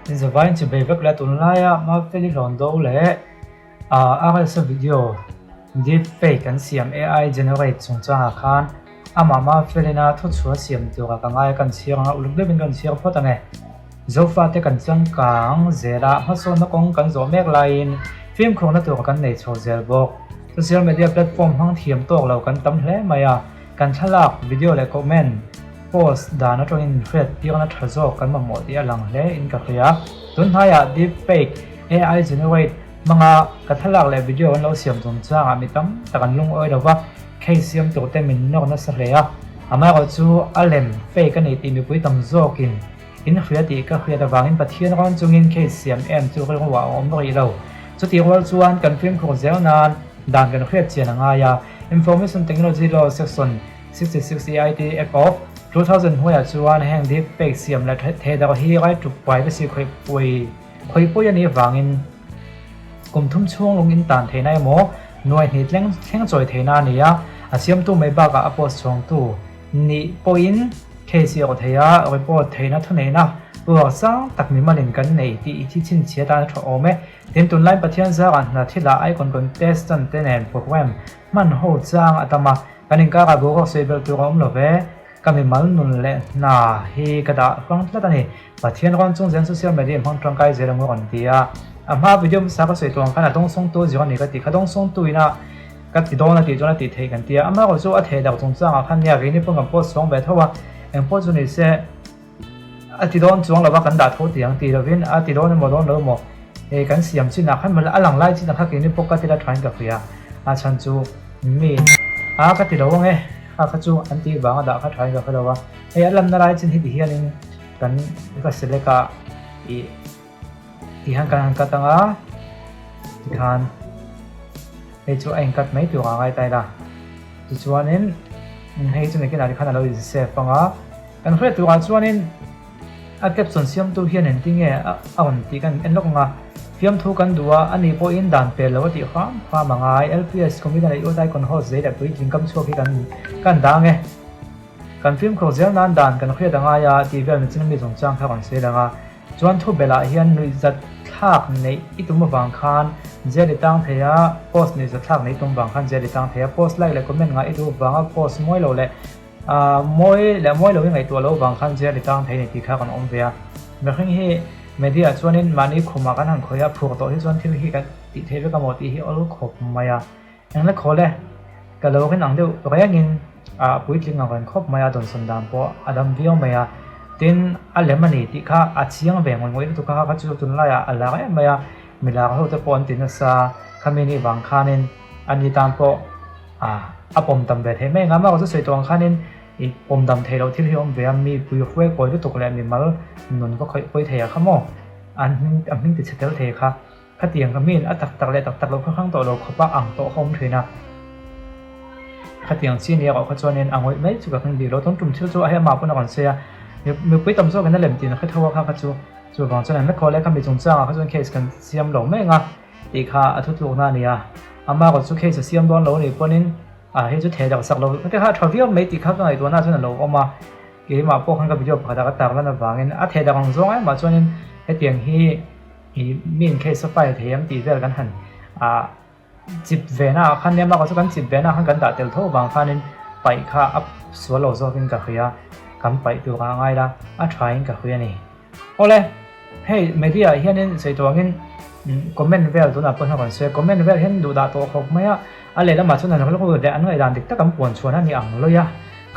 Inzavain chi bei vek leh tunlaia Mafeli Hlawndo leh RSA video deep fake an siam AI generate chungchangah khan amah Mafelina thuchhuah siam tura ka ngai a kan chhiar ang a, uluk deuhin kan chhiar phawt ang e. Zofate kan changkang zel a, hmasawnna kawng kan zawh mek laiin fimkhurna tur kan nei chho zel bawk. Social media platform hmang thiam tawk lo kan tam hle mai a, kan thlalak, video leh comment, post dan atangin hriat tirna tha zawk kan mamawh tih a lang hle in ka hria. Tun hnaiah deep fake, AI generate, hmanga ka thlalak leh video an lo siam chungchangah mi tam tak an lungawi lo va, case siam tur te min nawr nasa hle a. Amaherawhchu a lem, fake, a ni tih mipui tam zawkin In hria tih ka hriat avangin Pathian rawn chungin case siam em chu rilruah a awm rih lo. Chutih rual chuan kan fimkhur zel nan dan kan hriat chian a ngai a. Information Technology Law Section 66 EIT Act of 2000 hnuaiah chuan heng deep fake siam leh thehdarh hi right to privacy khawihpui khawihpui a nih avangin kum thum chhung lung in tan theihna emaw nuai hnih thleng thleng chawi theihna a ni a. A siamtu mai bakah a post chhuangtu Nih pawhin case hi a aw thei a, report theihna thuneihna ruak sang tak mimalin kan nei tih i thi chhinchhiat atan a tha awm e. Tin, tunlai Pathian zarah hna thilah icon contestant te nen program hman ho chang a tam a, kan inkarah boruak sawi belh tur a awm lo ve. Ka mimal nun leh hna hi ka dah hrang tlat a ni. Pathian rawn chung zen social media hmang tangkai zel ang u rawn ti a. A hma video hmasa ka sawi tuang khan a dawngsawngtu zir a ni ka ti kha dawngsawngtu ina Ka ti dawn a tih chuan a tih theih kan ti a, amaherawh chu a theh dak chungchangah khan nia keini pawn kan post chhuang ve tho a, eng pawh chu ni se a ti dawn chuang lova kan dah tho tih ang ti lovin a ti dawn emaw dawn lo emaw hei kan siam chinah khan mawle a lang lai chinah kha keini pawh ka ti la thain ka hria a chhan chu mi a ka ti lo ang e kha kha chu an tih vanga dah kha thain ka hre lo a, hei a lanna lai chin hi ti hianin kan ka select a ih. Tihian kan han cut anga tikhan hei chu a in cut mai tur a ngai ta ila tichuanin hei chu nakinah tikhan alo in save anga kan hriat turah chuanin a caption siamtu hian engtinge a rawn tih kan en lawk anga fiamthu kan duh a ani pawhin dan pel lo a tih hram hram angai LPS comedian leh youth icon host zei leh puitling kam chhuak hi kan kan dah ange. Kan fimkhur zel nan dan kan hriat angai a tih vel nichin ami chungchang kha rawn sawi lang a. Chuan thu belh ah hian nuihzat thlak neih i tum avang khan jail i tang thei a, post nuihzat thlak neih i tum vang khan jail i tang thei a, post like leh comment ngah i duh vanga post mawi lo leh mawi leh mawi lo i ngaihtuah lo vang khan jail i tang thei a ni tih kha kan awm ve a. Mihring hi media ah chuanin mahni khumah kan han khawih a, phur tawh hi chuan thil hi kan tih theih vek amaw tih hi awl khawp mai a. Engla khawl e, ka lo rin ang deuh rengin a puitling ang reng khawp mai a, dawnsawn dan pawh a dam viau mai a, tin a lem a ni tih kha a chiang ve ngawih ngawih lutuk a, kha chu tunlaiah a lar em mai a, mi lar ho te pawh an ti nasa, khami nih vang khanin a ni tan pawh a pawm tam ve thei mai ang a, amaherawhchu sawi tawh ang khanin i pawm dam thei loh thil hi a awm ve a, mi pui hruai kawi lutuk leh mi mal nun va khawih pawi thei a kha maw, an hming ti chhe tel thei kha. Khatiang ka miin a tak tak leh tak tak lo kha hrang tawh lo khawpa ang tawh kha awm thin a. Khatiang chi nia erawh kha chuanin a ngawih mai chu ka hming bik lo. Tun tum thil chu a hei amah pawn a rawn sawi a, mipui tam zawkin a lem tih na hre tho a kha kha chu. Chuvang chuan an la khaw leh kha mi chungchangah kha chuan case kan siam lo mai ang a tih kha a thutlukna a ni a. Amah erawh chu case a siam dawn lo a nih pawnin a hei chu theh darh sak lo te kha a tha viau mai tih kha ka ngaihtuahna chuan a lo awm a. Keimah pawh khan ka video pakhatah ka tarlan avangin a theh darh ang zawng emah chuanin hetiang hi I mi in case a file thei ang tih vel kan han ah chip ve na ah khan nia bakah chu kan chip ve na ah khan kan dah tel tho vang khanin paih kha a sual lo zawkin ka hria kan paih tur ah a ngai la a tha in ka hria a ni. Awle hei media ah hianin sawi tawh angin comment vel tunah pawh hian a rawn sawi a comment vel hian duh dah tawh khawp mai a a lehlamah chuan an rilru leh an ngaihdan dik tak an puan chhuan a ni ang lawih a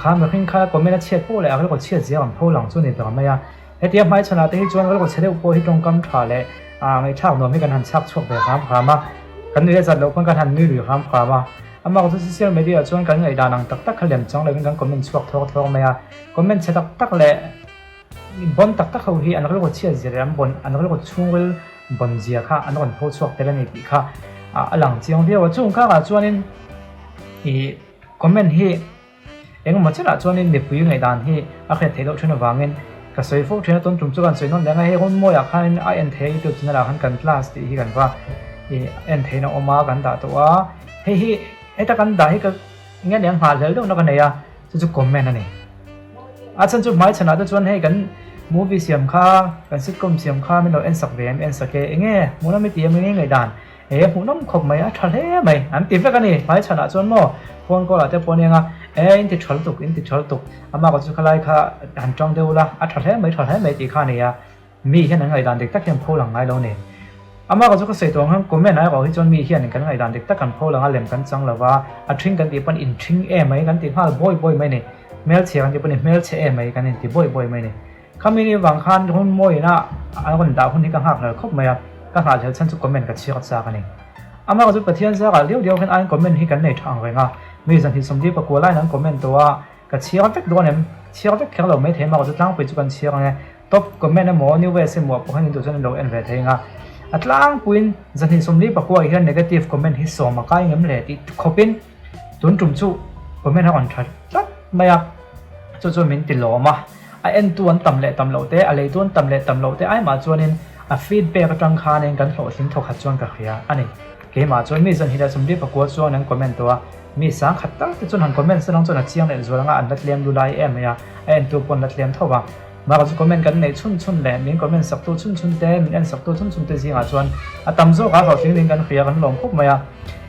kha mihring kha comment a chhiat pawh leh a rilru chhiat zia an pho lang chu a ni ber mai a. Hetia hmaichhanah te hi chuan rilru chhe deuh pawh hi tawngkam tha leh ngaihthlak nuam hi kan han chhak chhuak ve hram hram a, kan nui a zat loh pawn kan han nui lui hram hram a. Amah chu social media ah chuan kan ngaihdan ang tak tak kha lem chang lovin kan comment chhuak thawk thawk mai a, comment chhe tak tak leh bon tak tak ho hi an rilru chhiat zia leh an bon an rilru chhungril bon zia kha an rawn pho chhuak tel a ni tih kha a lang chiang viau a. Chung karah chuanin ih comment hi. Engemaw chenah chuanin mipui ngaihdan hi a hriat theih loh thin avangin ka sawi fo thin a, tun tum chu kan sawi nawn leh ang a, hei hun mawiah khanin a en theih a youtube channel ah khan kan class tih hi kan va ih en theihna awm a kan dah tawh a, hei hi heta kan dah hi ka nge ni ang nghahhlel deuhna ka nei a, chu chu comment a ni. A chhan chu hmaichhanah te chuan hei kan. Movie siam kha, kan sitcom siam kha min lo en sak ve em en sak e, enge hmuhnawm i ti em enge ngaihdan he hmuhnawm khawp mai a tha hle mai an ti vek a ni. Hmai chhanah chuan maw phone call ah te pawh a nia e in ti tha lutuk in ti tha lutuk amah kawt chu khalai kha han tang deuh la a tha hle mai tha hle mai tih kha a ni a. Mi hian an ngaihdan dik tak hian pho lang ngai lo ni. Amah ka chu ka sawi tawh ang hian comment ah erawh hi chuan mi hian kan ngaihdan dik tak kan pho lang a, lem kan chang lo va, a ṭhing kan tih pawn in ṭhing em mai kan ti nghal bawi bawi mai ni. Hmelchhia kan tih pawn i hmelchhe em mai kan inti bawi bawi mai ni. Khami ni vang khan hun mawiin a an rawn dah hun hi ka nghakhlel khawp mai a, ka nghahhlel chhan chu comment ka chhiar chak a ni. Amah ka chu Pathian zarah liau liau hian aiin comment hi kan nei ṭha ang reng a, mi zanhnih sawmli pakua laiin an comment tawh a, ka chhiar vek dawn em? Chhiar vek kher lo maithei amah ka chu tlangpui chu kan chhiar ang e. Top comment emaw newest emaw pawh hian in duh chuan in lo en ve thei ang a. A tlangpuiin zahnih sawmli pakua hian negative comment hi sawm a kai ngem le tih khawpin tun tum chu comment a rawn tha tlat mai a, chu chuan min ti lawm a. A entu an tam leh tam loh te, a leitu an tam leh tam loh te ai mah chuanin a feedback atang khanin kan hlawhtling thawkhat chuan ka hria a ni. Keimah chuan mi zahnih leh sawmli pakua chuan an comment tawh a, mi sangkhat tal te chuan han comment se lang chuan a chiang leh zual anga an la tlem lu lai em mai a, a entu pawh an la tlem tho va. Mahka chu comment kan neih chhun chhun leh min comment saktu chhun chhun te, min en saktu chhun chhun te zingah chuan a tam zawk a hlawhtling ding kan hria kan lawm khawp mai a.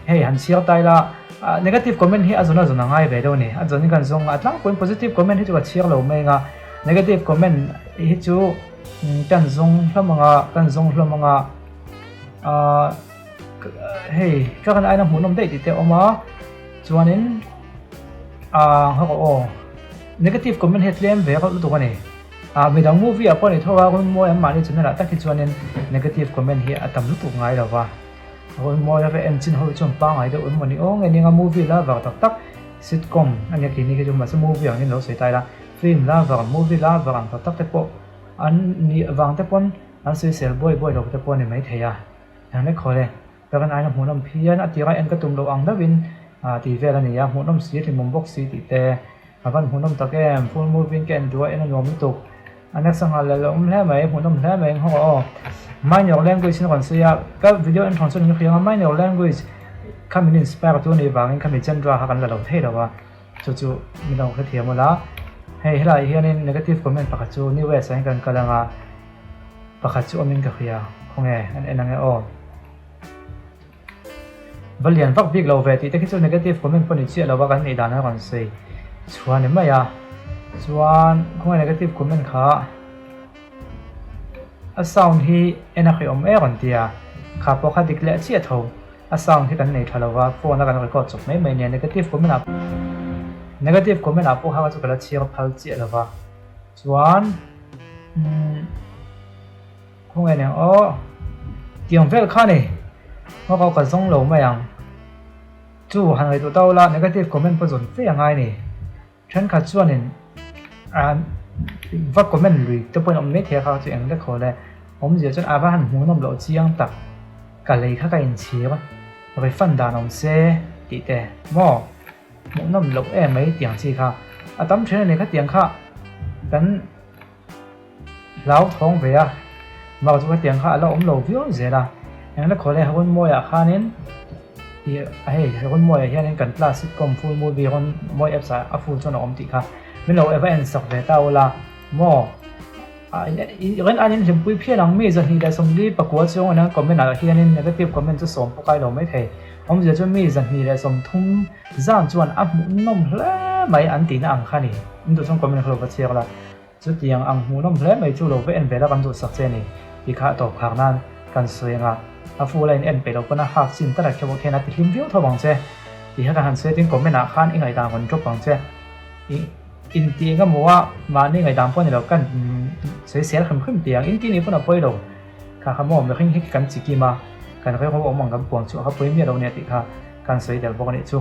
Hei han chhiar ta ila negative comment hi a zawn a zawn a ngai ve deuh a ni. A zawn in kan zawng a tlangpuiin positive comment hi chu ka chhiar lo mai anga negative comment hi chu kan zawng hlawm anga kan zawng hlawm anga hei ka kan aina hmuhnawm daih tih te a awm a chuanin ah aw negative comment hi a tlem ve lutuk a ni ah midang movie ah pawh a ni tho a hun mawi an mahni channel ah tak hi chuanin negative comment hi a tam lutuk ngai lo va hun mawi a en chin ho hi chuan pangngai deuh emaw ni aw nge nia movie la vang tak tak sitcom a nia keini khi chu mahse movie angin lo sawi ta ila film la vang movie la vang ang tak tak te pawh an nih vang te pawn an sawisel buai buai lo te pawh a ni maithei a eng lek khawl e. Ka rawn aina hmuhnawm phian a tirah en ka tum loh ang deuhin tih vel a ni a, hmuhnawm si hlimawm bawk si tih te a van hmuhnawm tak em, full movie in ka en duh a en a nuam lutuk a next a nghal leh lo awm hle mai hmuhnawm hle mai enghaw aw mind your language in a rawn sawi a ka video en thawn chuan in hria ang a mind your language kha min inspire tu anih vangin khami genre kha kan la lo thei lo a chu chu min lo hrethiam ula hei helaiah hianin negative comment pakhat chu new west ah hian kan kal ang a. Pakhat chu awmin ka hria, khawnge an en ange aw. Va lian vak bik lo ve tih te khi chu negative comment pawh ni chiah lo a kan nih dan a rawn sawi chhuah ni mai a. Chuan khawnge negative comment kha a sound hi en a hreawm e rawn ti a, kha pawh kha dik leh chiah tho. A sound hi kan nei tha lo va, phone a kan record chawp mai mai nia negative comment ah negative comment ah pawh kha chu ka la chhiar phal chiah lo va. Chuan umm khawnge nen aw tiang vel kha ni ngaw kau ka zawng lo mai ang chu han ngaihtuah ta ula negative comment pawh zawn fe a ngai ni thenkhat chuanin ah va comment lui te pawhin awm mai thei a kha chu eng lek haw le awmzia chuan a va han hmuhnawm loh chiang tak ka lei kha ka inchhir refund dan awm se tih te maw. Hmuhnawm loh em mai tiang chi kha. A tam thin a ni kha tiang kha kan hlau thawng ve a, mah chu khatiang kha a la awm lo viau zel a. Engla khawle Hawnmawiah khanin ih hei Hawnmawiah hianin kan class sitcom full movie Hawnmawi apps ah a full chuan a awm tih kha min lo eva en sak ve ta ula maw. Ren an in hlimpui phian ang mi 249 chuang in an comment ah hianin negative comment chu sawm pawh kai lo mai thei. Awmzia chu mi 230 zan chuan a hmuhnawm hle mai an tihna ang kha ni. In duh chuan comment kha lo va chhiar la. Chutiang ang hmuhnawm hle mai chu lo va en ve la kan duhsak che ni tih kha a tawp khar nan kan sawi ang a. A full a in en peih loh pawn a hak chin tak a khe bawk hian a ti hlim viau tho ang che tih kha kan han sawi a tin comment ah khan i ngaihdan rawn drop ang che. Intih eng emaw a mahni ngaihdan pawh a ni lo kan sawisel hrim hrim tih ang intih nih pawn a pawi lo kha kha maw mihring hi kan chi kim a kan rilru awm ang kan puang chhuah kha pawi miah lo nia tih kha kan sawi tel bawk a nih chu.